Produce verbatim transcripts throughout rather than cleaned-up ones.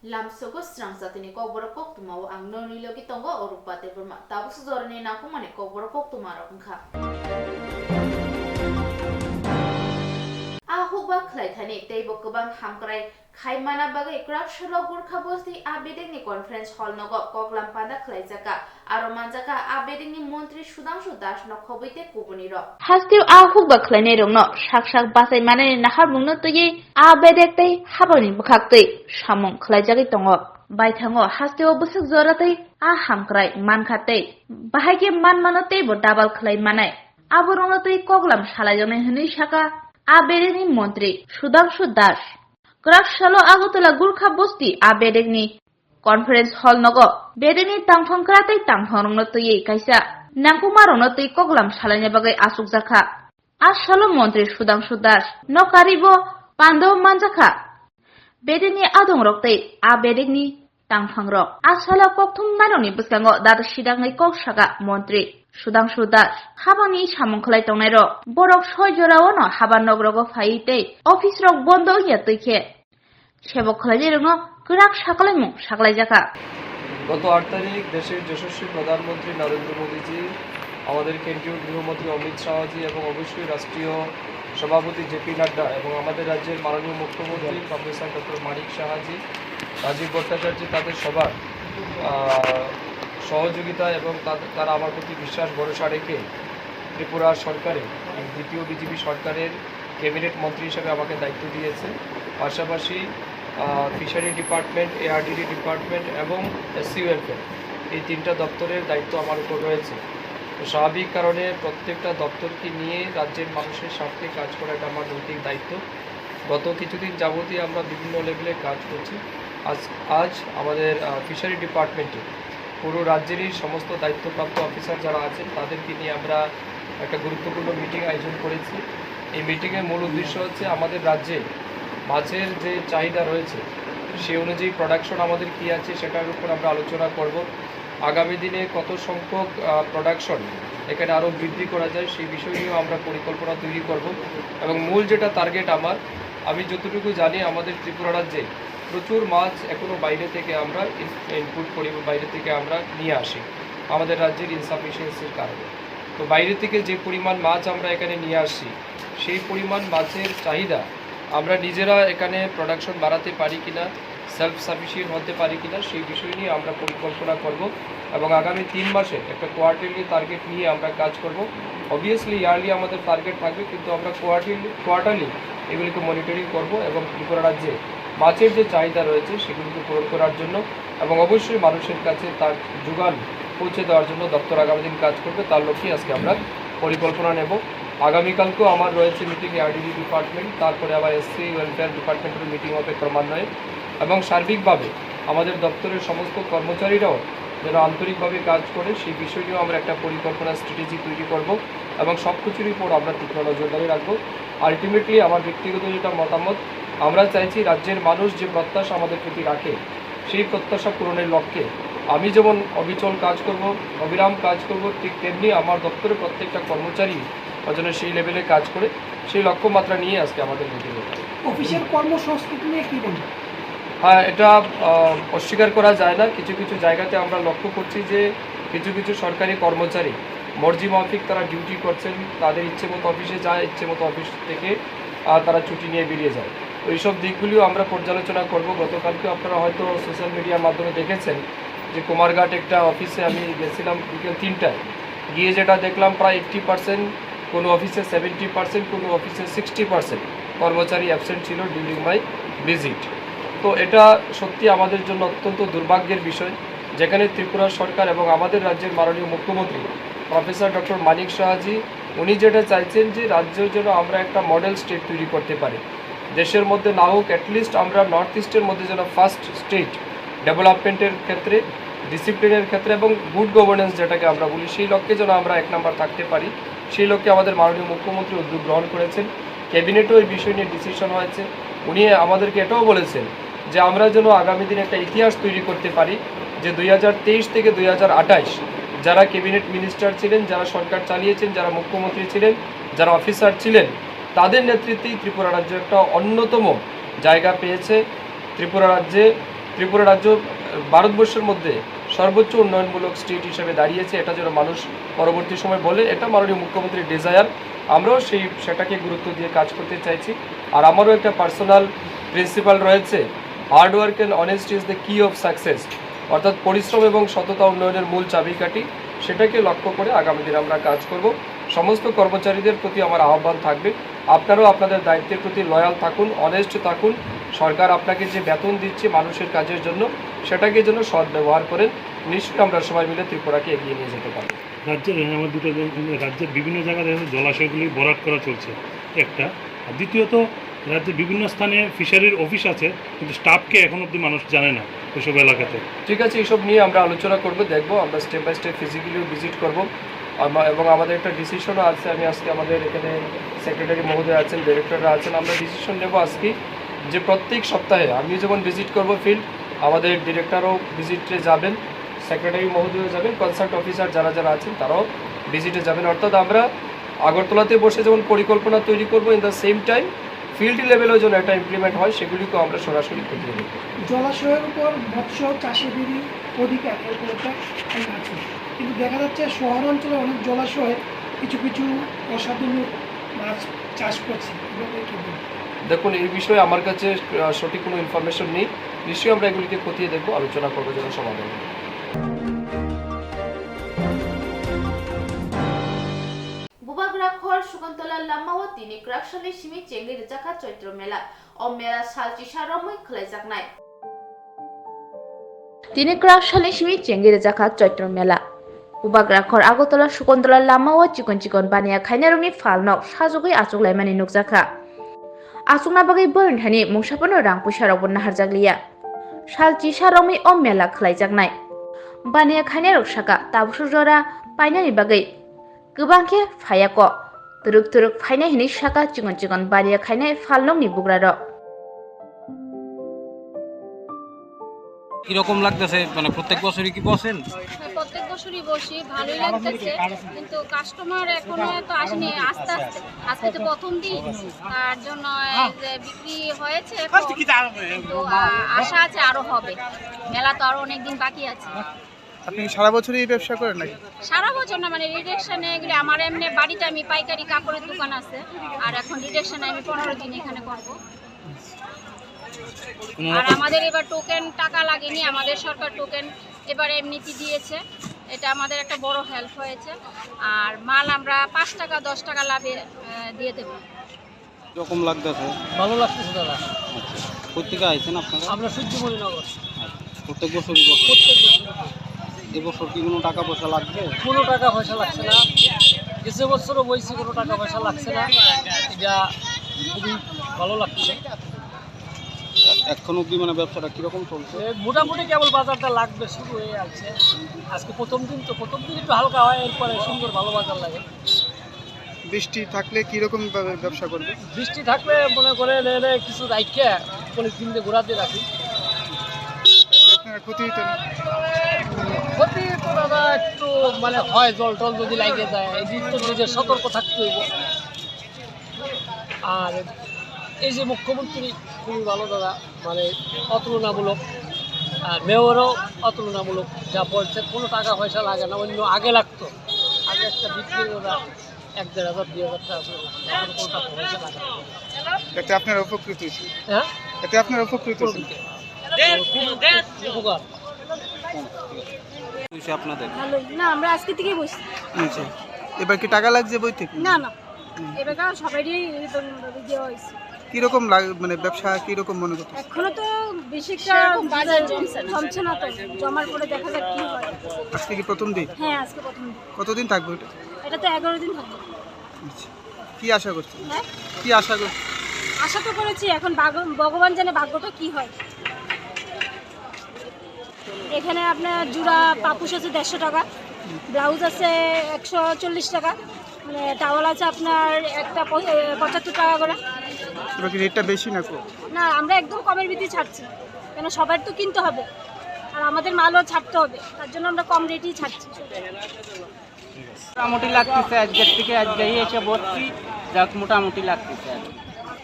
Lamsogo srang jatini kokborok koktwmao ang norni logi tongo Orupa Debbarma. Tabuksa jorani nangkukmani kokborok koktwmarok wngkha. A hukba khlaithani teibo kwbang hamkrai khaimana bagwi kwrak salo Gurkha Bosti A bedekni conference hall nogo koklam panda khlaijakha. Aro manjakha a bedekni montri Sudhangshu Das no khobwi tei kubunirok. Hasteo a hukba khlainairokno sak sak bachai manani naharmungno twiwi a bedek tei habangni bwkhak twi samung khlaijagwi tongo. Baithango hasteo bwswk jora tei a hamkrai mankha tei bahai khe manmano teibo double khlai manai. Aborokno twi koklam salaijaknai hwnwi sakha a bedekni montri Sudhangshu Das. Kwrak salo Agartala Gurkha Bosti A bedekni conference hall nogo bedekni tangphang kwrak tei tangphangrokno twiwi kaisa nangkukmarokno twi koklam salaina bagwi achukjakha. A salo montri Sudhangshu Das no karibo pandao manjakha. Bedekni adongrok tei a bedekni tangphangrok. A salo kokthumnairokni bwskango dada sidangwi kok sakha montri Sudhangshu Das. Habangni samung khlai tongnairok borok soi jorao no haba nogrogo phaiwi tei office rok bondo wngya twi khe sebok khlainairokno kwrak saklaimung saklaijakha. গত আট তারিখ দেশের যশস্বী প্রধানমন্ত্রী নরেন্দ্র মোদীজি, আমাদের কেন্দ্রীয় গৃহমন্ত্রী অমিত শাহজি এবং অবশ্যই রাষ্ট্রীয় সভাপতি জেপি নাড্ডা এবং আমাদের রাজ্যের মাননীয় মুখ্যমন্ত্রী প্রফেসর ডক্টর মানিক সাহাজি রাজীব ভট্টাচার্য তাদের সবার, আহ, সহযোগিতা এবং তাদের, তারা আমার প্রতি বিশ্বাস ভরসা রেখে ত্রিপুরা সরকারে, এই দ্বিতীয় বিজেপি সরকারের ক্যাবিনেট মন্ত্রী হিসেবে আমাকে দায়িত্ব দিয়েছে। পাশাপাশি, আহ, ফিশারি ডিপার্টমেন্ট, এআরডিডি ডিপার্টমেন্ট এবং এসসি ওয়েলফেয়ার, এই তিনটা দপ্তরের দায়িত্ব আমার উপর রয়েছে। তো স্বাভাবিক কারণে প্রত্যেকটা দপ্তরকে নিয়ে রাজ্যের মানুষের স্বার্থে কাজ করা এটা আমার নৈতিক দায়িত্ব। গত কিছুদিন যাবতই আমরা বিভিন্ন লেভেলে কাজ করছি। আজ, আজ আমাদের, আহ, ফিশারি ডিপার্টমেন্টে পুরো রাজ্যেরই সমস্ত দায়িত্বপ্রাপ্ত অফিসার যারা আছেন, তাদেরকে নিয়ে আমরা একটা গুরুত্বপূর্ণ মিটিং আয়োজন করেছি। এই মিটিংয়ের মূল উদ্দেশ্য হচ্ছে আমাদের রাজ্যে মাছের যে চাহিদা রয়েছে, সেই অনুযায়ী প্রোডাকশন আমাদের কী আছে, সেটার উপর আমরা আলোচনা করব। আগামী দিনে কত সংখ্যক, আহ, প্রোডাকশন এখানে আরও বৃদ্ধি করা যায়, সেই বিষয় নিয়েও আমরা পরিকল্পনা তৈরি করব। এবং মূল যেটা টার্গেট আমার, আমি যতটুকু জানি, আমাদের ত্রিপুরা রাজ্যে প্রচুর মাছ এখনও বাইরে থেকে আমরা ইন-, ইনপুট করি বা বাইরে থেকে আমরা নিয়ে আসি আমাদের রাজ্যের ইনসাফিসিয়েন্সির কারণে। তো বাইরে থেকে যে পরিমাণ মাছ আমরা এখানে নিয়ে আসছি, সেই পরিমাণ মাছের চাহিদা আমরা নিজেরা এখানে প্রোডাকশন বাড়াতে পারি কিনা, সেলফ সাফিসিয়েন্ট হতে পারি কিনা, সেই বিষয় নিয়ে আমরা পরিকল্পনা করব। এবং আগামী তিন মাসের একটা কোয়ার্টারলি টার্গেট নিয়ে আমরা কাজ করব। অবভিয়াসলি ইয়ারলি আমাদের টার্গেট থাকবে, কিন্তু আমরা কোয়ার্টারলি, কোয়ার্টারলি এগুলিকে মনিটরিং করব এবং ত্রিপুরা রাজ্যে মাছের যে চাহিদা রয়েছে সেগুলিকে পূরণ করার জন্য এবং অবশ্যই মানুষের কাছে তার যোগান পৌঁছে দেওয়ার জন্য দপ্তর আগামী দিন কাজ করবে, তার লক্ষ্যেই আজকে আমরা পরিকল্পনা নেব। আগামীকালকেও আমার রয়েছে মিটিং এআরডিডি ডিপার্টমেন্ট, তারপরে আবার এসসি ওয়েলফেয়ার ডিপার্টমেন্টের মিটিং হবে ক্রমান্বয়ে। এবং সার্বিকভাবে আমাদের দপ্তরের সমস্ত কর্মচারীরাও যেন আন্তরিকভাবে কাজ করে, সেই বিষয় নিয়েও আমরা একটা পরিকল্পনা, স্ট্র্যাটেজি তৈরি করব এবং সব কিছুর উপর আমরা তীক্ষ্ণ নজরদারি রাখবো। আলটিমেটলি আমার ব্যক্তিগত যেটা মতামত, আমরা চাইছি রাজ্যের মানুষ যে প্রত্যাশা আমাদের প্রতি রাখে, সেই প্রত্যাশা পূরণের লক্ষ্যে আমি যেমন অবিচল কাজ করব, অবিরাম কাজ করব, ঠিক তেমনি আমার দপ্তরের প্রত্যেকটা কর্মচারী যেন সেই লেভেলে কাজ করে, সেই লক্ষ্যমাত্রা নিয়ে আজকে আমাদের মিটিং। অফিসের কর্মসংস্কৃতি নিয়ে কী বলবেন? হ্যাঁ, এটা, আহ, অস্বীকার করা যায় না। কিছু কিছু জায়গাতে আমরা লক্ষ্য করছি যে কিছু কিছু সরকারি কর্মচারী মর্জি মাফিক তারা ডিউটি করছেন, তাদের ইচ্ছে মতো অফিসে যায়, ইচ্ছে মতো অফিস থেকে, আহ, তারা ছুটি নিয়ে বেরিয়ে যায়। তো এইসব দিকগুলিও আমরা পর্যালোচনা করব। গতকালকে আপনারা হয়তো সোশ্যাল মিডিয়ার মাধ্যমে দেখেছেন যে কুমারঘাট একটা অফিসে আমি গেছিলাম বিকেল তিনটায়, গিয়ে যেটা দেখলাম প্রায় এইট্টি পার্সেন্ট কোনো অফিসে, সেভেন্টি পার্সেন্ট কোনো অফিসে, সিক্সটি পার্সেন্ট কর্মচারী অ্যাবসেন্ট ছিল ডিউরিং মাই ভিজিট। তো এটা সত্যি আমাদের জন্য অত্যন্ত দুর্ভাগ্যের বিষয়, যেখানে ত্রিপুরা সরকার এবং আমাদের রাজ্যের মাননীয় মুখ্যমন্ত্রী প্রফেসর ডক্টর মানিক সাহাজি, উনি যেটা চাইছেন যে রাজ্যের জন্য আমরা একটা মডেল স্টেট তৈরি করতে পারি, দেশের মধ্যে না হোক, অ্যাটলিস্ট আমরা নর্থ ইস্টের মধ্যে যেন ফার্স্ট স্টেট ডেভেলপমেন্টের ক্ষেত্রে, ডিসিপ্লিনের ক্ষেত্রে এবং গুড গভর্নেন্স যেটাকে আমরা বলি, সেই লক্ষ্যে যেন আমরা এক নাম্বার থাকতে পারি, সেই লক্ষ্যে আমাদের মাননীয় মুখ্যমন্ত্রী উদ্যোগ গ্রহণ করেছেন। ক্যাবিনেটও এই বিষয় নিয়ে ডিসিশন হয়েছে। উনি আমাদেরকে এটাও বলেছেন যে আমরা যেন আগামী দিনে একটা ইতিহাস তৈরি করতে পারি যে দুই হাজার তেইশ থেকে দুই হাজার আঠাশ যারা ক্যাবিনেট মিনিস্টার ছিলেন, যারা সরকার চালিয়েছেন, যারা মুখ্যমন্ত্রী ছিলেন, যারা অফিসার ছিলেন, তাদের নেতৃত্বেই ত্রিপুরা রাজ্য একটা অন্যতম জায়গা পেয়েছে। ত্রিপুরা রাজ্যে ত্রিপুরা রাজ্য ভারতবর্ষের মধ্যে সর্বোচ্চ উন্নয়নমূলক স্টেট হিসেবে দাঁড়িয়েছে, এটা যেন মানুষ পরবর্তী সময় বলে, এটা মাননীয় মুখ্যমন্ত্রীর ডিজায়ার। আমরাও সেই, সেটাকে গুরুত্ব দিয়ে কাজ করতে চাইছি। আর আমারও একটা পার্সোনাল প্রিন্সিপাল রয়েছে, "Hard work and honesty is the key of success", অর্থাৎ পরিশ্রম এবং সততা উন্নয়নের মূল চাবিকাঠি। সেটাকে লক্ষ্য করে আগামী দিনে আমরা কাজ করব। সমস্ত কর্মচারীদের প্রতি আমার আহ্বান থাকবে, আপনারাও আপনাদের দায়িত্বের প্রতি লয়াল থাকুন, অনেস্ট থাকুন। সরকার আপনাকে যে বেতন দিচ্ছে মানুষের কাজের জন্য, সেটাকে যেন সদ্ব্যবহার করেন। নিশ্চয়ই আমরা সবাই মিলে ত্রিপুরাকে এগিয়ে নিয়ে যেতে পারবো। রাজ্যের, আমার দুটো, রাজ্যের বিভিন্ন জায়গায় দেখা যাচ্ছে জলাশয়গুলি ভরাট করা চলছে একটা। আর দ্বিতীয়ত, রাজ্যের বিভিন্ন স্থানে ফিশারির অফিস আছে, কিন্তু স্টাফকে এখন অবধি মানুষ জানে না ওইসব এলাকাতে। ঠিক আছে, এইসব নিয়ে আমরা আলোচনা করব, দেখব, আমরা স্টেপ বাই স্টেপ ফিজিক্যালিও ভিজিট করব। আমা-, এবং আমাদের একটা ডিসিশনও আছে। আমি আজকে, আমাদের এখানে সেক্রেটারি মহোদয় আছেন, ডিরেক্টররা আছেন, আমরা ডিসিশন নেব আজকে যে প্রত্যেক সপ্তাহে আমি যখন ভিজিট করব ফিল্ড, আমাদের ডিরেক্টরও ভিজিটে যাবেন, সেক্রেটারি মহোদয়ও যাবেন, কনসার্ট অফিসার যারা যারা আছেন তারাও ভিজিটে যাবেন। অর্থাৎ আমরা আগরতলাতে বসে যেমন পরিকল্পনা তৈরি করব, in the same time field লেভেলেও যেন এটা ইমপ্লিমেন্ট হয়, সেগুলিকেও আমরা সরাসরি খতিয়ে দেখব। জলাশয়ের উপর মৎস্য চাষিদেরই অধিকার, এরকম একটা আইন আছে, কিন্তু দেখা যাচ্ছে শহরাঞ্চলে অনেক জলাশয়ে কিছু কিছু অসাধু লোক মাছ চাষ করছে, এ ব্যাপারে কি বলবেন? দেখুন, এই বিষয়ে আমার কাছে, আহ, সঠিক কোনো ইনফরমেশন নেই, নিশ্চয়ই আমরা এগুলিকে খতিয়ে দেখব, আলোচনা করবো যেন সমাধান হয়। Bubagra khor Sukantola lamao tini kwraksalni simi chengwi rwjakha Choitro Mela. O mela sal chisa romwi khwlaijaknai. Tini kwraksalni simi chengwi rwjakha Choitro Mela. Bubagra khor Agartala Sukantola lamao chikon chikon baniya khainai romwi phalno sajagwi achuklaimani nukjakha. Achukna bagwi boyong thani mungsa phano rang puisa rokbo naharjakliya. Sal chisa romwi o mela khwlaijaknai. Baniya khainai rok saka tabuksa jora painani bagwi kwbang khe phaiya kok. Twrwk twrwk phainai hinwi saka chikon chikon baniya khainai phalnokni bugrarok. কিরকম লাগতেছে? মানে, প্রত্যেক বছরই কি বসেন? হ্যাঁ, প্রত্যেক বছরই বসি, ভালোই লাগতেছে, কিন্তু কাস্টমার এখনো তো আসেনি। আস্তে আস্তে, আজকে তো প্রথম দিন, তার জন্য এই যে বিক্রি হয়েছে এখন, কিন্তু, আহ, আশা আছে আরো হবে। মেলা তো আরো অনেক দিন বাকি আছে। আপনি কি সারা বছরই এই ব্যবসা করেন নাকি? সারা বছর না, মানে, রিডাকশনে এগুলি আমার এমনি বাড়িতে আমি পাইকারি কাপড়ের দোকান আছে, আর এখন রিডাকশনে আমি পনেরো দিন এখানে করবো। আর আমাদের এবার টোকেন টাকা লাগেনি, আমাদের সরকার টোকেন এবার এমনিতে দিয়েছে, এটা আমাদের একটা বড় হেল্প হয়েছে। আর মাল আমরা পাঁচ টাকা, দশ টাকা লাভে, আহ, দিয়ে দেবো। কিরকম লাগতেছে? ভালো লাগতেছে দাদা। আচ্ছা, কোথেকে আইছেন আপনারা? আমরা সূর্যমণিনগর। আচ্ছা, প্রত্যেক বছরই বসে? প্রত্যেক বছর। এবছর কি কোনো টাকা পয়সা লাগবে? কোনো টাকা পয়সা লাগছে না, গেছে বছরও বইছি, কোনো টাকা পয়সা লাগছে না, এটা খুবই ভালো লাগছে। এখন অবধি মানে ব্যবসাটা কিরকম চলছে? এ, মোটামুটি কেবল বাজারটা লাগবে, শুরু হয়ে আছে। আজকে প্রথম দিন তো, প্রথম দিন একটু হালকা হয়, এরপরে সুন্দর ভালো বাজার লাগে। বৃষ্টি থাকলে কিরকম ভাবে ব্যবসা করবে? বৃষ্টি থাকলে মনে করে লেলে কিছু রাখে, পলিথিন দিয়ে ঘোরা দিয়ে রাখি। আপনার ক্ষতি হইতো না? ক্ষতি তো দাদা একটু মানে হয়, জল টল যদি লাগে যায়, এই তো নিজের সতর্ক থাকতে হইব। আর এই যে মুখ্যমন্ত্রী খুবই ভালো দাদা, মানে অতুলনামূলক, আর মেয়রও অতুলনামূলক, যা বলছে কোনো টাকা পয়সা লাগে না, অন্য আগে লাগতো, আগে একটা বিক্রি ওরা এক দেড় হাজার দুই হাজার টাকা করে লাগতো, এখন কোনো টাকা পয়সা লাগে না। এতে আপনারা উপকৃত হয়েছেন? হ্যাঁ? এতে আপনারা উপকৃত হয়েছেন? উপকার। হয়েছে আপনাদের? ভালো। না, আমরা আজকে থেকেই বসছি। আচ্ছা, এবার কি টাকা লাগছে বই থেকে? না, না, এবার সবারই এরকম ভাবে দেওয়া হয়েছে। কিরকম লাগ-, মানে ব্যবসা কিরকম মনে করতেছে? এখনো তো বেশি একটা সেরকম বাজার জমছে না। জমছে না তো, জমার পরে দেখা যাক কি হয়। আজকে কি প্রথম দিন? হ্যাঁ, আজকে প্রথম দিন। কতদিন থাকবে এটা? এটা তো এগারো দিন থাকবে। আচ্ছা, কি আশা করছেন? হ্যাঁ? কি আশা করছেন? আশা তো করেছি, এখন ভাগ-, ভগবান জানে ভাগ্যটা কি হয়। এখানে আপনার জোড়া পাপোশ আছে দেড়শো টাকা, ব্লাউজ আছে একশো চল্লিশ টাকা, মানে টাওয়াল আছে আপনার একটা প-, এ, পঁচাত্তর টাকা করে। এবার কি রেটটা বেশি না কম? না, আমরা একদম কমের ভিতরে ছাড়ছি, কেন সবার তো কিনতে হবে, আর আমাদের মালও ছাড়তে হবে, তার জন্য আমরা কম রেটেই ছাড়ছি। মোটামুটি লাগতেছে, আজকের থেকে আজকেই এসে বসছি, যাক মোটামুটি লাগতেছে আর কি।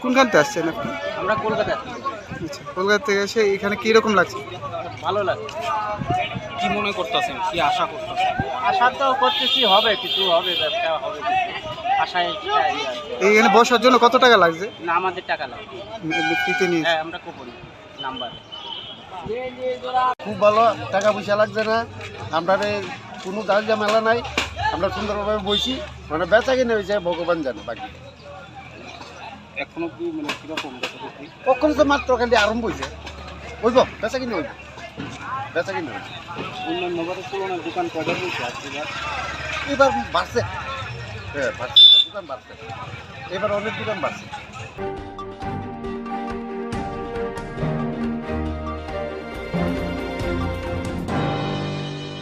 কোনখান থেকে আসছেন আপনি? আমরা কলকাতা থেকে। আচ্ছা, কলকাতা থেকে এসে এখানে কিরকম লাগছে? ভালো লাগছে। কি মনে করতেছেন, কি আশা করতেছেন? আশা তো করতেছি হবে, কিছু হবে, ব্যবসা হবে কিছু। আশায় একটা ইয়ে আছে। এইখানে বসার জন্য কত টাকা লাগছে? না, আমাদের টাকা লাগবে। ফ্রিতে নিয়ে হ্যাঁ, আমরা কুপন নাম্বার। খুব ভালো, টাকা পয়সা লাগছে না। আমরা কোনো দাঁড় ঝামেলা নাই। আমরা সুন্দরভাবে বইছি, মানে বেচা কিনে হয়েছে, ভগবান জানে বাকি। এখন অব্দি মানে কিরকম বেচা বিক্রি? কখন তো মাত্র খালি আরম্ভ হয়েছে, হইব, বেচা কিনে হইব, বেচা কিনে হইব। অন্যান্য বারের তুলনায় দোকান কয়টা বলছে আজকে? এবার বাড়ছে। হ্যাঁ, বাড়ছে, এবার দোকান বাড়ছে। এবার অনেক দোকান বাড়ছে।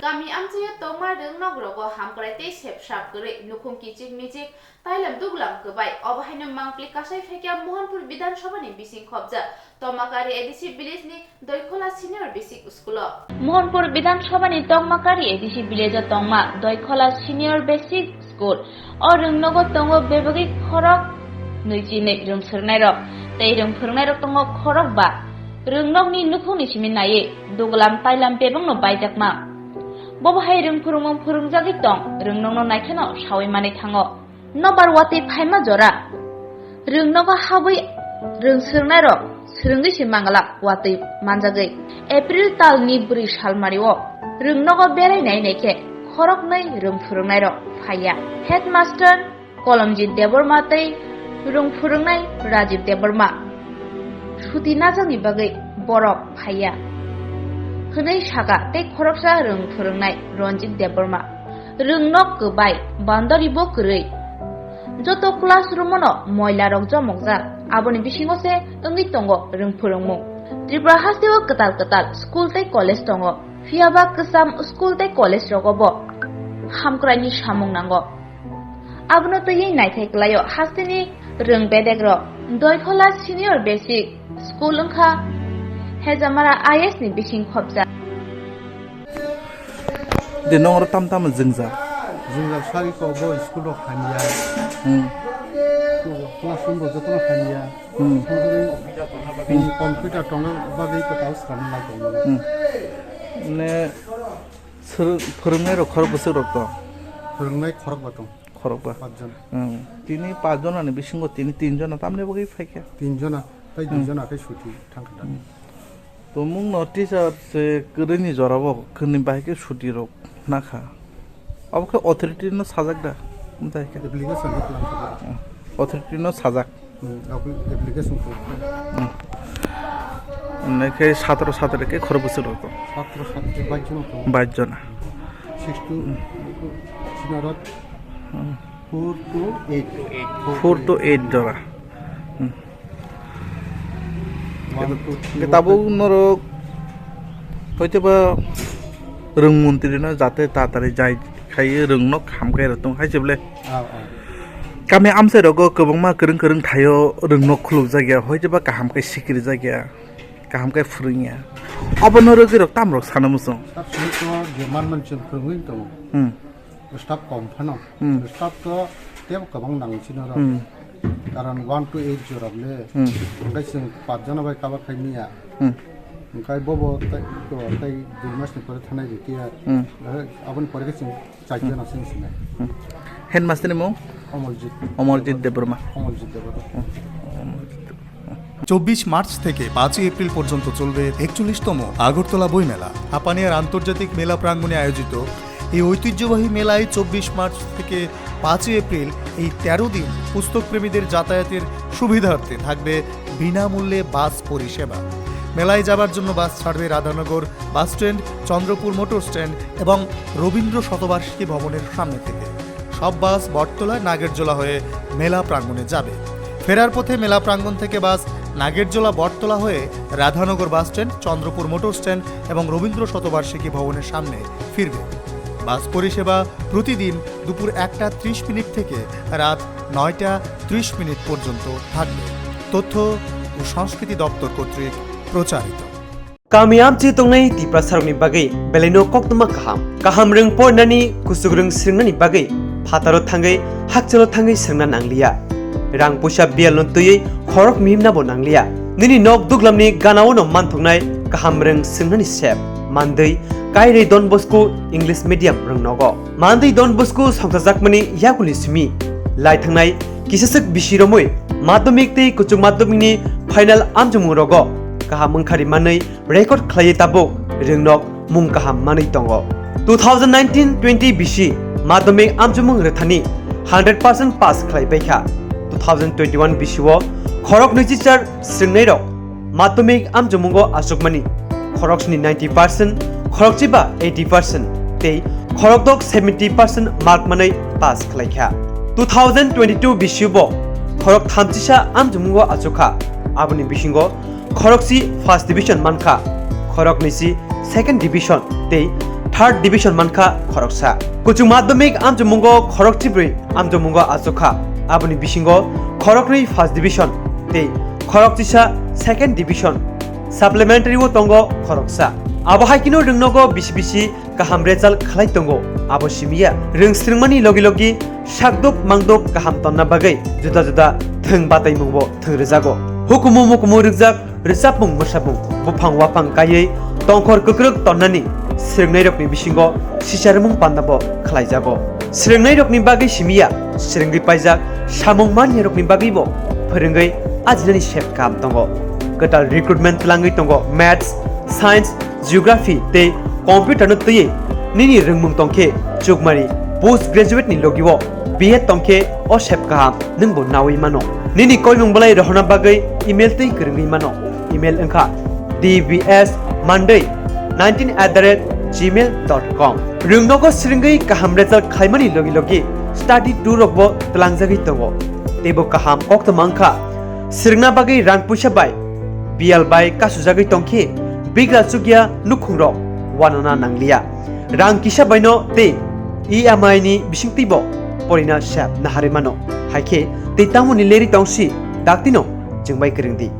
Kami amchaio tongma rwngnok rogo hamkrai tei sepsap kwrwi, nukhung kichik michik, tailam duglam kwbai. Obo haino mangpli kasai phaikha Mohanpur Bidhan Sabha ni bising khopjak Tomakari A D C village ni Doikhola Senior Basic School o. Mohanpur Bidhan Sabha ni Tongmakari A D C village o tongma Doikhola Senior Basic School o rwngnogo tongo bebagwi khorok nwi chinwi rwng phwrwngnairok tei rwng phwrwngnairok tongo khorok ba. Rwngnokni nukhungni simi naiwi duglam tailam bebakno baijakma. Bobo hai rwng phwrwngmung phwrwngjagwi tong, rwngnokno naikheno sawi manwi thango. Nobar watwi phaima jora rwngnogo habwi rwng swrwngnairok swrwngwi se manglak watwi manjagwi. April talni bwrwi salmario rwngnogo berai nai nai khe khoroknwi rwng phwrwngnairok phaiya. Headmaster Kolomjit Debbarma tei rwng phwrwngnai Rajib Debbarma suti najakni bagwi borok phaiya hwnwi saka tei khoroksa rwng phwrwngnai Ranjit Debbarma. Rwngnok kwbai, boundary bo kwrwi. Joto classroom-o no moila rok jomokjak, aboni bisingo se wngwi tongo rwng phwrwngmung. Tripura hasteo kwtal kwtal school tei college tongo, phiyaba kwcham school tei college rogo bo hamkraini samung nango. Abono twiwi naithai kwlaio hasteni rwng bedekrok. Doikhola Senior Basic School wngkha Hejamara I S ni bising khopjak. De nong oro tam tam jwngjak. Jwngjak sari ko bo school rok hamya. Hmm. Classroom rok jotono hamya. Hmm. Computer tongna bagwi kwtal swrwngna nai tongmani. Hmm. Ne sir-, phwrwngnai rok khorok bwswk rok tong? Phwrwngnai khorok ba tong. Khorokba. Pachjon. Hmm. Tini pachjona ni bisingo tini tinjona tamni bagwi phaikha? Tinjona, tei Hmm. duijona khe suti thangkha da. Hmm. To mungno teacher se kwrwini jorabo kwrwini bahai khe suti rok nakha. Abo khe authority no sajak da? Amtai khe? Application ni plan khe. Hmm. Authority no sajak. Hmm, application ko. Hmm. Hwnwi khe satro satri khe khorok bwswk rok tong? Satro satri bais jona tong. Bais jona. Six to Hmm. senior rok Hmm. four to eight. Four to eight jora. Hmm. One to three. Tabuk norok hoitoba rwng montri no jate tatari jai khai rwng no kaham khai rwtong hai se bole. Ah, ah. Kami amchai rogo kwbangma kwrwng kwrwng thaio rwng no khuluk jak ya, hoitoba kaham khai sikiri jak ya, kaham khai phwrwng ya. Obo no rwgwi rok tam rok sana muchung. Sab sini to German manchun phwrwngwi tongo. Hmm. Staff kom phano. Hmm. Staff to tebo kwbang nang chini rok. Hmm. Karon one to eight jorok le. Hmm. Hwnkhe chwng pach jona bai cover khai manya. Hmm. Hwnkhe bobo tei, to tei dui mas ni pore thanai rikya. Hmm. Eh, aboni pore khe chwng char jona chwng sinai. Hmm. Headmaster ni mung? Omorjit. Omorjit Debbarma. Omorjit Debbarma. Hmm. Omorjit Debbarma. চব্বিশ মার্চ থেকে পাঁচই এপ্রিল পর্যন্ত চলবে একচল্লিশতম আগরতলা বইমেলা। হাপানিয়ার আন্তর্জাতিক মেলা প্রাঙ্গণে আয়োজিত এই ঐতিহ্যবাহী মেলায় চব্বিশ মার্চ থেকে পাঁচই এপ্রিল এই তেরো দিন পুস্তকপ্রেমীদের যাতায়াতের সুবিধার্থে থাকবে বিনামূল্যে বাস পরিষেবা। মেলায় যাবার জন্য বাস ছাড়বে Radhanagar bus stand, Chandrapur motor stand এবং রবীন্দ্র শতবার্ষিকী ভবনের সামনে থেকে। সব বাস বটতলা নাগেরজোলা হয়ে মেলা প্রাঙ্গণে যাবে। ফেরার পথে মেলা প্রাঙ্গণ থেকে বাস নাগেরজোলা বটতলা হয়ে Radhanagar bus stand, Chandrapur motor stand এবং রবীন্দ্র শতবার্ষিকী ভবনের সামনে ফিরবে। বাস পরিষেবা প্রতিদিন দুপুর একটা ত্রিশ মিনিট থেকে রাত নয়টা ত্রিশ মিনিট পর্যন্ত থাকবে। তথ্য ও সংস্কৃতি দপ্তর কর্তৃক প্রচারিত। Kami amchi tongnai Tiprasarokni bagwi belaino koktwma kaham. Kaham rwng porinani, kuchuk rwng swrwngnani bagwi phataro thangwi, hakchalo thangwi swrwngna nangliya. Rang puisa biyalno twiwi khorok mihimnabo nangliya. Nini nok duglamni ganao no manthoknai kaham rwng swngnani sep. Mandwi Kairwi Don Bosco English Medium rwng nogo. Mandwi Don Bosco songchajakmani yakuni simi lai thangnai kisaswk bisi romwi madhyamik tei kuchuk madhyamikni final amchomung rogo kaham wngkhari manwi record khlaiwi tabuk rwngnok mung kaham manwi tongo. Two thousand nineteen twenty bisi madhyamik amchomung rwthani hundred percent pass khlai paikha. Two thousand twenty-one bisio khorok nwichichar swrwngnairok madhyamik amchomungo achukmani khorok sni ninety percent, khorok chiba eighty percent tei khorok dok seventy percent mark manwi pass khlaikha. Two thousand twenty-two bisio bo khorok thamchisa amchomungo achukha, aboni bisingo khorokchi first division mankha, khoroknwi si second division tei third division mankha khoroksa. Kuchuk madhyamik amchomungo khorokchibrwi amchomungo achukha, aboni bisingo khoroknwi first division tei khorokchisa second division. Supplementary o tongo khoroksa. Abo hai kheno rwngnogo bisi bisi kaham result khlai tongo. Abo simiya rwng swrwngmani logi logi sakduk mangduk kaham tonna bagwi juda juda thwng bataimungbo thwng rwjago. Hukumu mukumu rwkjak rwchapmung mwsapmung buphang waphang kaiwi tongkhor kwkrwk tonnani swrwngnairokni bisingo sicharwmung pandabo khlaijago. Swrwngnairokni bagwi simiya swrwngwi paijak samung maniyarokni bagwibo phwrwngwi ajinani sep kaham tongo. Kwtal recruitment twlangwi tongo Maths, Science, Geography tei Computer no twiwi nini rwngmung tongkhe chukmari post graduate ni logio B Ed tongkhe o sep kaham nwngbo nawi mano. Nini koimung belai rohorna bagwi email twi kwrwngwi mano. Email wngkha D B S Monday nineteen at the rate gmail dot com. Rwngnogo swrwngwi kaham result khlaimani logi logi study tour rokbo twlangjagwi tongo. Teibo kaham koktwma wngkha swrwngna bagwi rang puisa bai biyal bai kasujagwi tongkhe bigra chukya nukhungrok wanana nangliya. Rang kisa baino tei E M I ni bisingtwibo porina sep naharwi mano. Haikhe tei tamoni leri tongsi daktino chwngbai kwrwngdi.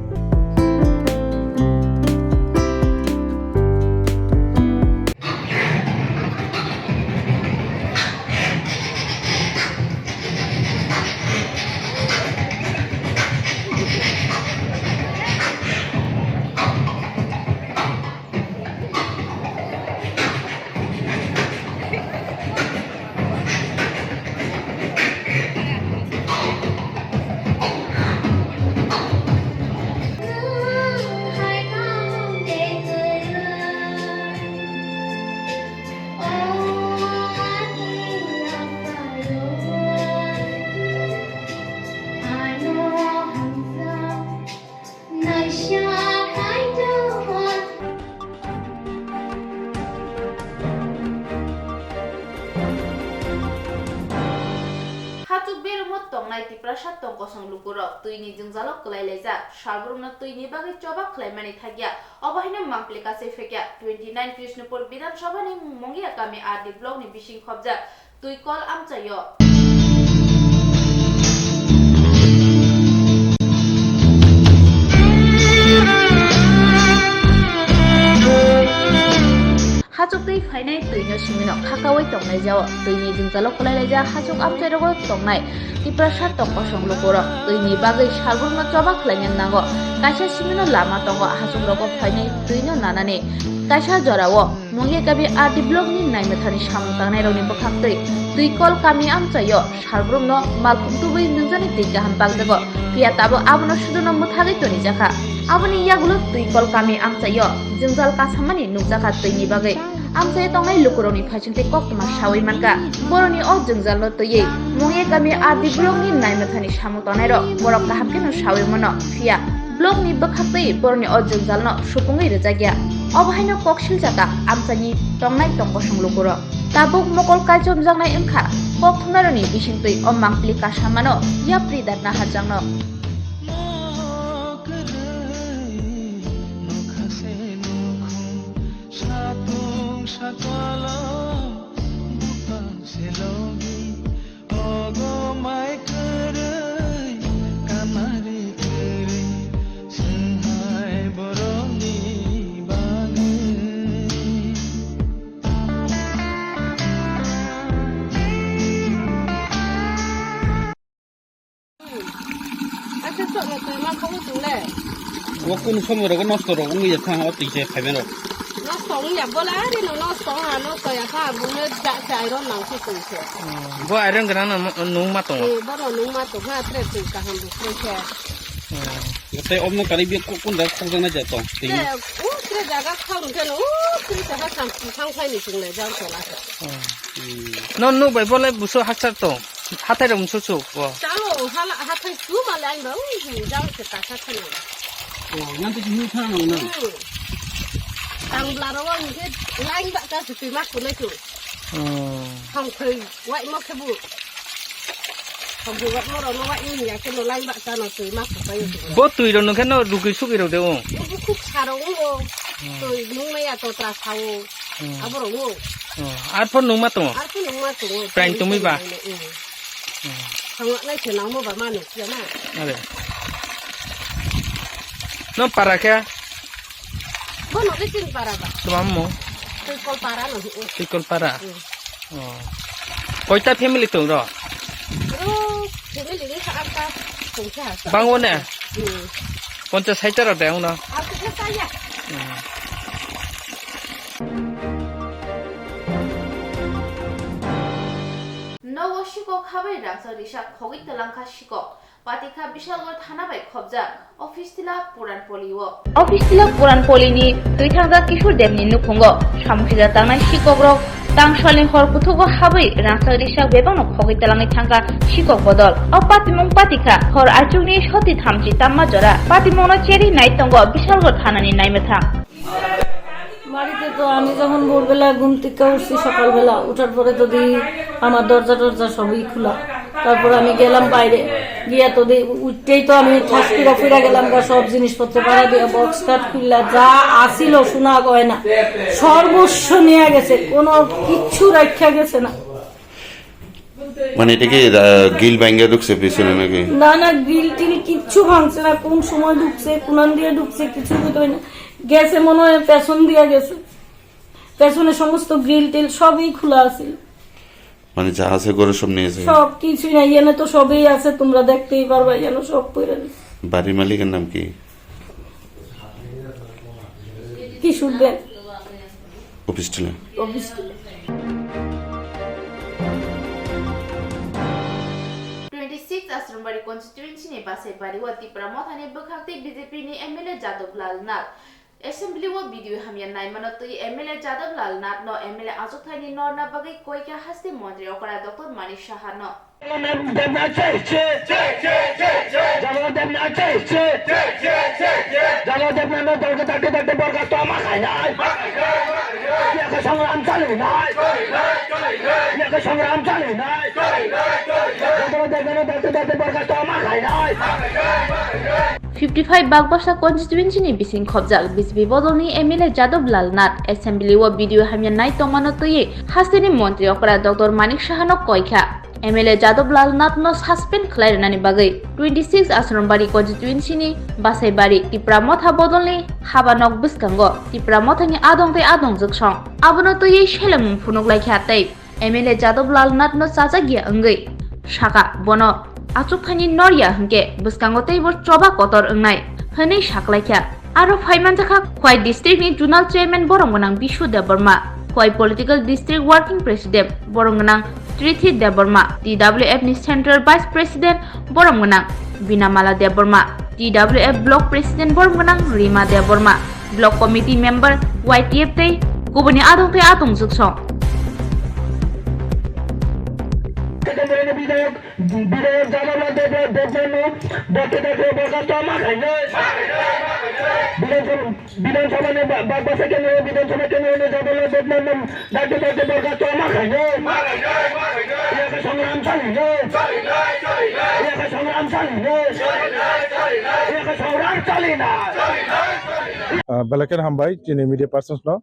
Hachuk beramo tongnai Tiprasa tongkosong lukurok twini jwngjalo kwlai laijak, salbrumno twini bagwi choba khlaimani thakya. Obo haino mangpili kasui phekya twenty nine Krishnapur Bidhan Sabhani Mongia kami R D block ni bising khobjak Twikol amchaio. Hachuk twi phainai twino simino khakaui tongnai jao. Twini jwngjalo kwlai laijak hachuk amchairogo tongnai Tiprasa tongkosong lukurok. Twini bagwi salbrumno choba khlaina nango. Kaisa simino lama tongo hachukrogo phainai twino nanani. Kaisa jorao Mongia kami R D block ni naimwthani samung tangnairokni bwkhaktwi Twikol kami amchaio salbrumno malkhung tubui nwngjani twi kaham pakjago, phiya tabuk abono suduno mwthagwi tonijakha. Aboni yagulo Twikol kami amchaio jwngjal kasamani nukjakha twini bagwi amchaio tongnai lukurokni phaisingtwi koktwma saui mankha. Boroni o jwngjalno twiwi Mongia kami R D block ni naimwthani samung tangnairok borok kaham kheno saui mano, phiya block ni bwkhaktwi boroni o jwngjalno supungwi rwjakya. Obo haino kok siljak amchaini tongnai tongkosong lukurok. Tabuk mokol kaichomjaknai wngkha kok thumnairokni bisingtwi o mangpili kasamano yapri datna hajakno. Ogo mai kwrwi, kamari kwrwi, swnghai borokni bagwi. Bo kunu somoi rogo nosto rok wngya thang o twi se phaibai rok. Nosto wngya bola ari no nosto wngya nosto ya kha buno ja se iron nang se twi se. Bo iron gana no nung ma tongo. Eh, bono nung ma tong ha tre twi kaham bu tre se. Tei omno kari bi kun da khokjana ja tong. Tei Tre u tre jaga khang khe no u tre jaga sam thang phai ni sing le jang tola se. No nuk bai bolai buso hachar tong. Hatai rok musu chuk bo. Chalo hala hatai su ma le ang ba u jang se ta sa thani. O, yang tu hini thang nang nang. Tang bla ro ang ke lain ba ka su ma ku le tu. Thang khoi wai mo khe bu. Thang khoi wai mo ro no wai ni ya ke no lain ba ka no su ma ku pa yo. Bo twi ro no khe no rukui sukui ro de o. Bu khuk sa ro o. Twi nung na ya to tra sa o. Abo ro o. Ar pho nung ma tongo. Ar pho nung ma tongo. Prank tumi ba. Thangna nai se nangmo ba manu siya na. Are. No para khe? Bono ke chin para ba. Tumam mo? Tuikol para no hu. Tuikol para. Oh. Koita family tong ro? Ro family ni sa ata tong sa. Bang o ne? Ponchas saita ro de ong no. Aku ke saya. Nogo sikok habai rangchak risa khogwi twlangkha sikok. Patikha Bishalgarh thana bai khopjak. Office tila Puranpoli o. Office tila Puranpoli ni twi thangjak Kishore Dev ni nukhungo samung sijak tangnai sikok rok tangsalni hor kuthugo habwi rangchak risa bebakno khogwi twlangwi thangkha sikok bodol. O patimung patikha hor aichukni soti thamchi tamma jora. Patimungno cherwi nai tongo Bishalgarh thanani naimwthang. বাড়িতে তো আমি যখন ভোরবেলা ঘুম থেকে উঠছি, সকালবেলা উঠার পরে তো দেখি আমার দরজা টরজা সবই খোলা। তারপর আমি গেলাম বাইরে, গিয়া তো দেখি উঠতেই তো আমি ঠাস করে ফিরে গেলাম গা, সব জিনিসপত্র পাড়া দিয়ে বক্স কাট খুললা, যা আসিল সোনা গয়না সর্বস্ব নিয়ে গেছে, কোনো কিচ্ছু রাখা গেছে না। মানে এটা কি, আহ, গ্রিল ভাঙ্গা ঢুকছে পিছনে নাকি? না, না, গ্রিল টিল কিচ্ছু ভাঙছে না। কোন সময় ঢুকছে, কোনান দিয়ে ঢুকছে, কিছু বুঝতে পারি না। গেছে মনে হয় পেছন দিয়ে গেছে, পেছনে সমস্ত গ্রিল টিল সবই খোলা আছে। মানে যা আছে ঘরে সব নিয়ে গেছে? সব কিছুই নাই, এনে তো সবই আছে, তোমরা দেখতেই পারবা, এনে সব পড়ে রয়েছে। বাড়ির মালিকের নাম কি? কিশোর দেব। অফিস টিলা। অফিস টিলা। Twenty six Asrambari constituency ni Basaibari o Tipra Motha ni bwkhak tei B J P ni M L A Jadab Lal Nath. Assembly o video hamya naimano twi M L A Jadab Lal Nath no M L A achukthai ni norna bagwi koika haste montri okra Doctor Manik Saha no. Jagannath Debnath জয় শ্রী জয় জয় জয় জয়। জগন্নাথ দেবনাথ জয় শ্রী জয় জয় জয় জয়। জগন্নাথ দেবনাথ দলকে তাকে তাকে বরখাস্ত আমার খাই নাই। ইয়াকে সংগ্রাম চালিয়ে নাই। ইয়াকে সংগ্রাম চালিয়ে নাই। জগন্নাথ দেবনাথ দলকে তাকে বরখাস্ত আমার খাই নাই। Fifty five Bagbasa constituency ni bising khopjak B J P bodolni M L A Jadab Lal Nath assembly o video hamya nai tongmano twiwi hasteni montri okra Doctor Manik Saha no koikha. M L A Jadab Lal Nath no suspend khlai rwnani bagwi twenty six Asrambari constituency ni Basaibari Tipra Motha bodolni haba nok bwskango Tipra Motha ni adong tei adong jwksong abono twiwi selemung phunuk laikha tei M L A Jadab Lal Nath no chajak ya wngwi saka bono achukthani nor ya hwnkhe bwskango teibo choba kotor wngnai hwnwi saklaikha. Aro phaimanjakha Khwai district ni zonal chairman borom gwnang Bishu Debbarma, Khwai political district working president borom gwnang Trithi Debbarma, T W F ni central vice president borom gwnang Binamala Debbarma, T W F block president borom gwnang Rima Debbarma, block committee member Y T F tei kubuni adong tei adong jwksong. বিধায়ক জানালা দেব Debbarma, doctor doctor বরখাস্ত আমার খাইনে। বিধানসভা বিধানসভা নে বাগবাসা কেন্দ্র বিধানসভা কেন্দ্র নে জানালা দেববর্মা, ডক্টর ডক্টর বরখাস্ত আমার খাইনে। ইয়াকে সংগ্রাম চালিয়ে। ইয়াকে সংগ্রাম চালিয়ে। ইয়াকে সংগ্রাম চালিয়ে না। Belai kheno hambai chini media persons no.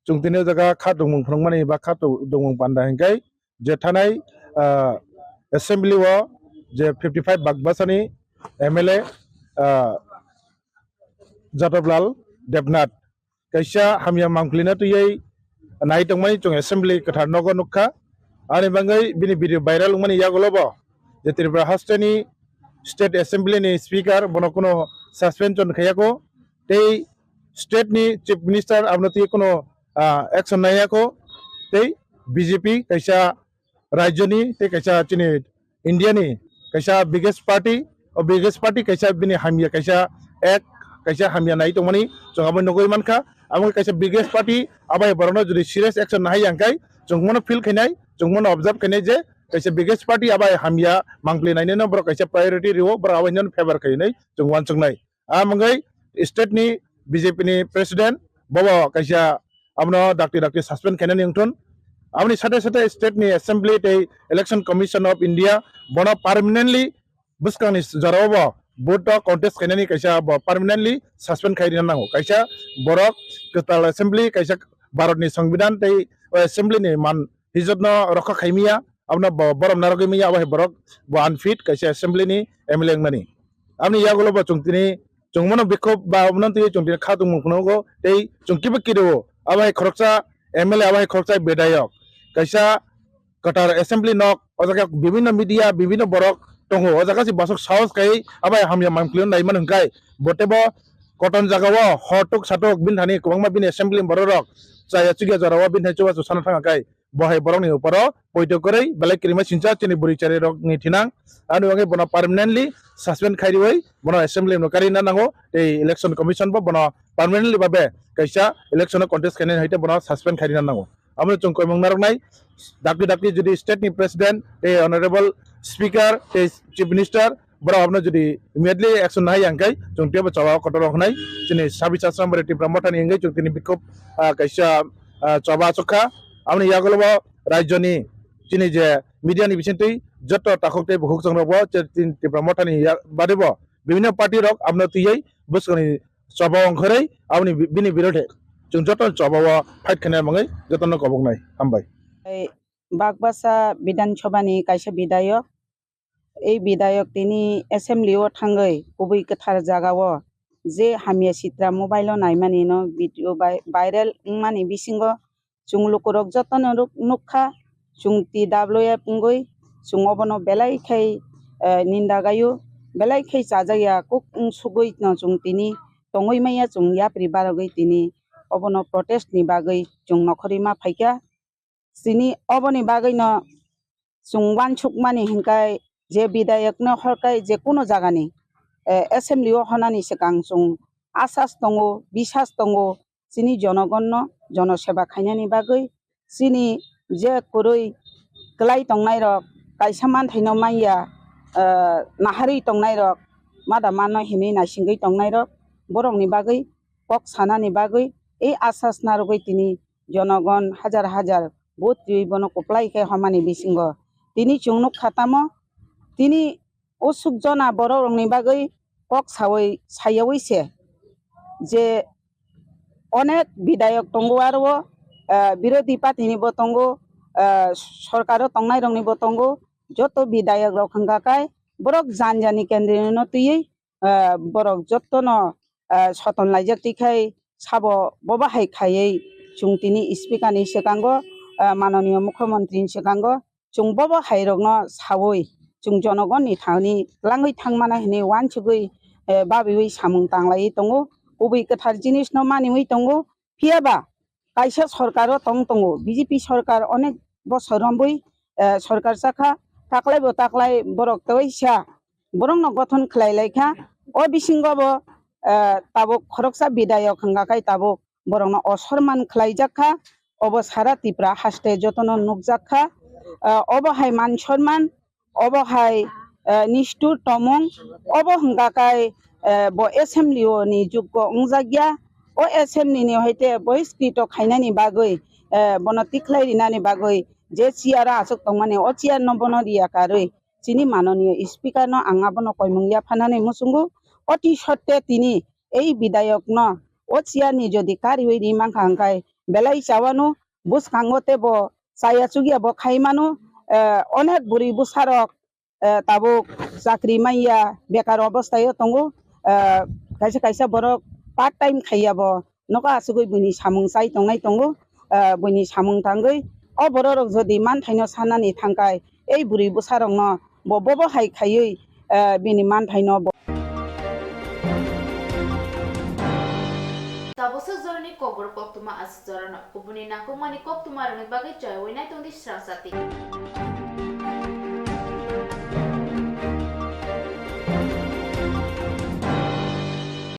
Chwng tini o jaga kha tongmung phwrwngmani ba kha to-, tongmung panda hinkhe je thanai, ah, assembly o je fifty five Bagbasani M L A, ah, Jadab Lal Debnath kaisa hamya mangpili no twiwi nai tongmani chwng assembly kwthar nogo nukha. Ani bagwi bini video viral wngmani yagulo bo je Tripura hasteni state assembly ni speaker bono kuno suspension khaiya kho. tei state ni chief minister abono twi kuno, ah, action naiya kho, tei B J P kaisa rajyoni tei kaisa chini India ni kaisa biggest party, o biggest party kaisa bini hamya kaisa ek kaisa hamya nai tongmani chwng abo nugwi mankha. Abo kaisa biggest party, abai borokno jodi serious action nahai yang kai chwng mono feel khainai, chwng mono observe khainai je kaisa biggest party abai hamya mangpli nainai no borok kaisa priority rio, borok abai no favor khainai chwng wansuknai. Amwngwi state ni B J P ni president bobo kaisa abono dakti dakti suspend khainani wngthun. Aboni sate sate state ni assembly tei election commission of India bono permanently bwskangni jorao bo vote o contest khainani kaisa bo permanently suspend khai rina nango. Kaisa borok kwtal assembly, kaisa Bharat ni Songbidan tei o assembly ni man hijat no rokha khaimiya, abono bo borom narwgwi manya, abo hai borok bo unfit kaisa assembly ni M L A wngnani. Aboni yagulo bo chwng tini chwng mano bikhop ba abono twi chwng tini kha tongmung phunukgo tei chwng kiba kireo abo hai khoroksa M L A, abo hai khoroksa bidayok kaisa kwtal assembly nok, o jaga bibinno media, bibinno borok tongo, o jaga se bosok sahos khai abo hai hamya mangpili naimani hwnkhai bo teibo koton jagao hor tuk satuk bini thani kwbangma bini assembly borok rok chaya chukya jorao bini thani chubachu sana thang khai bo hai borokni uporo poito kwrwi belai kwrwima sincha chini bwrwi chari rokni thinang. Ani bagwi bono permanently suspend khai riwi bono assembly no karina nango tei election commission bo bono permanently babe kaisa election o contest khainani hai tei bono suspend khairina nango. Abono chwng koimung narwknai dakti dakti jodi state ni president tei honorable speaker tei chief minister borok abono jodi immediately action nahai yang khe chwng teibo choba kotor rok hnai chini sabis asram bari Tipra Motha ni wngwi chwng tini bikhop, ah, kaisa, ah, choba achukha. Aboni yagulo bo rajyoni chini je media ni bisingtwi joto takhuk tei bukhuk chwng rok bo chini Tipra Motha ni ya-, bari bo bibinno party rok abono twiwi bwskangni choba ongkhorwi aboni bi-, bini birodhe chwng joto choba o fight khaina mangwi jotono koboknai. Hambai. Tei Bakbasa Bidhan Sabha ni kaisa bidayok, ei bidayok tini assembly o thangwi kubui kwthar jaga o je hamya sitra mobile o naimani no video vi-, viral wngmani bisingo chwng lukurok jotono nuk-, nukha, chwng T W F wngwi chwng obono belai khai, eh, ninda gaio, belai khai chajakya kuk wngsugwi no chwng tini tongwi manya chwng yapri barogwi tini obono protest ni bagwi chwng nokhorwi ma phaikha. Chini oboni bagwino chwng uansukmani hinkhai je bidayokno horkhai je kuno jagani, eh, assembly o honani swkang chwng asas tongo, bisas tongo, chini jonogonno jonoseba khainani bagwi, chini je kwrwi kwlai tongnairok, kaisa manthaino manya, eh, naharwi tongnairok, mada mano hinwi naisingwi tongnairok, borokni bagwi kok sanani bagwi ei asas narwgwi tini jonogon hajar hajar vote riwi bono kwplai khe homani bisingo. Tini chwng nukha tamo, tini usuk jona borok rokni bagwi kok sawi, sayawi se je onek bidayok tongo aro, ah, birodhi party ni bo tongo, ah, sorkaro tongnai rokni bo tongo, joto bidayok rok hwnkha khe borok jan jani kendri no twiwi, ah, borok jotono, ah, soton laijak twi khai sabo bobo hai khaiwi chwng tini speaker ni swkango, ah, manoniyo mukhyamantri ni swkango chwng bobo hai rokno sawi chwng jonogon ni thani twlangwi thangmana hinwi uansugwi, eh, babiwi samung tanglaiwi tongo, kubui kwthar jinis no maniwi tongo. Phiya ba kaisa sorkar o tong tongo, B J P sorkar onek bosor romwi, eh, sorkar chakha, taklai bo taklai borok teisa borokno gothon khlai laikha. O bisingo bo, eh, tabuk khoroksa bidayok hwnkha khai tabuk borokno osorman khlaijakha. Obo sara Tripura haste jotono nukjakha. Eh, obo hai man sorman, obo hai, eh, nistur tomung, obo hwnkha khai, eh, bo assembly o ni jukgo wngjakya. O assembly ni hoite bohiskito khainani bagwi, eh, bono tikhlai rinani bagwi je chair o aswk tongmani, o chair no bono riya karwi chini manoniyo speaker no ang abono koimung yaphanani muchungo. Oti sotte tini ei bidayok no o chair ni jodi kariwi ri mankha hwnkhe belai chawano bwskango tei bo chaya chukya bo khai mano, eh, onek bwrwi bwsarok, eh, tabuk chakri manya bekar obostai o tongo, eh, kaisa kaisa borok part time khaiya bo nogo asugwi buini samung chai tongnai tongo, eh, buini samung tangwi o borok rok jodi manthaino sanani thangkhai ei bwrwi bwsarokno bo bobo hai khaiwi, eh, bini manthaino bo. Tabuk swk jorani kokborok koktwma aswk jorano. Kubuni nangkukmani koktwmarokni bagwi choyawi naitongdi srang chati.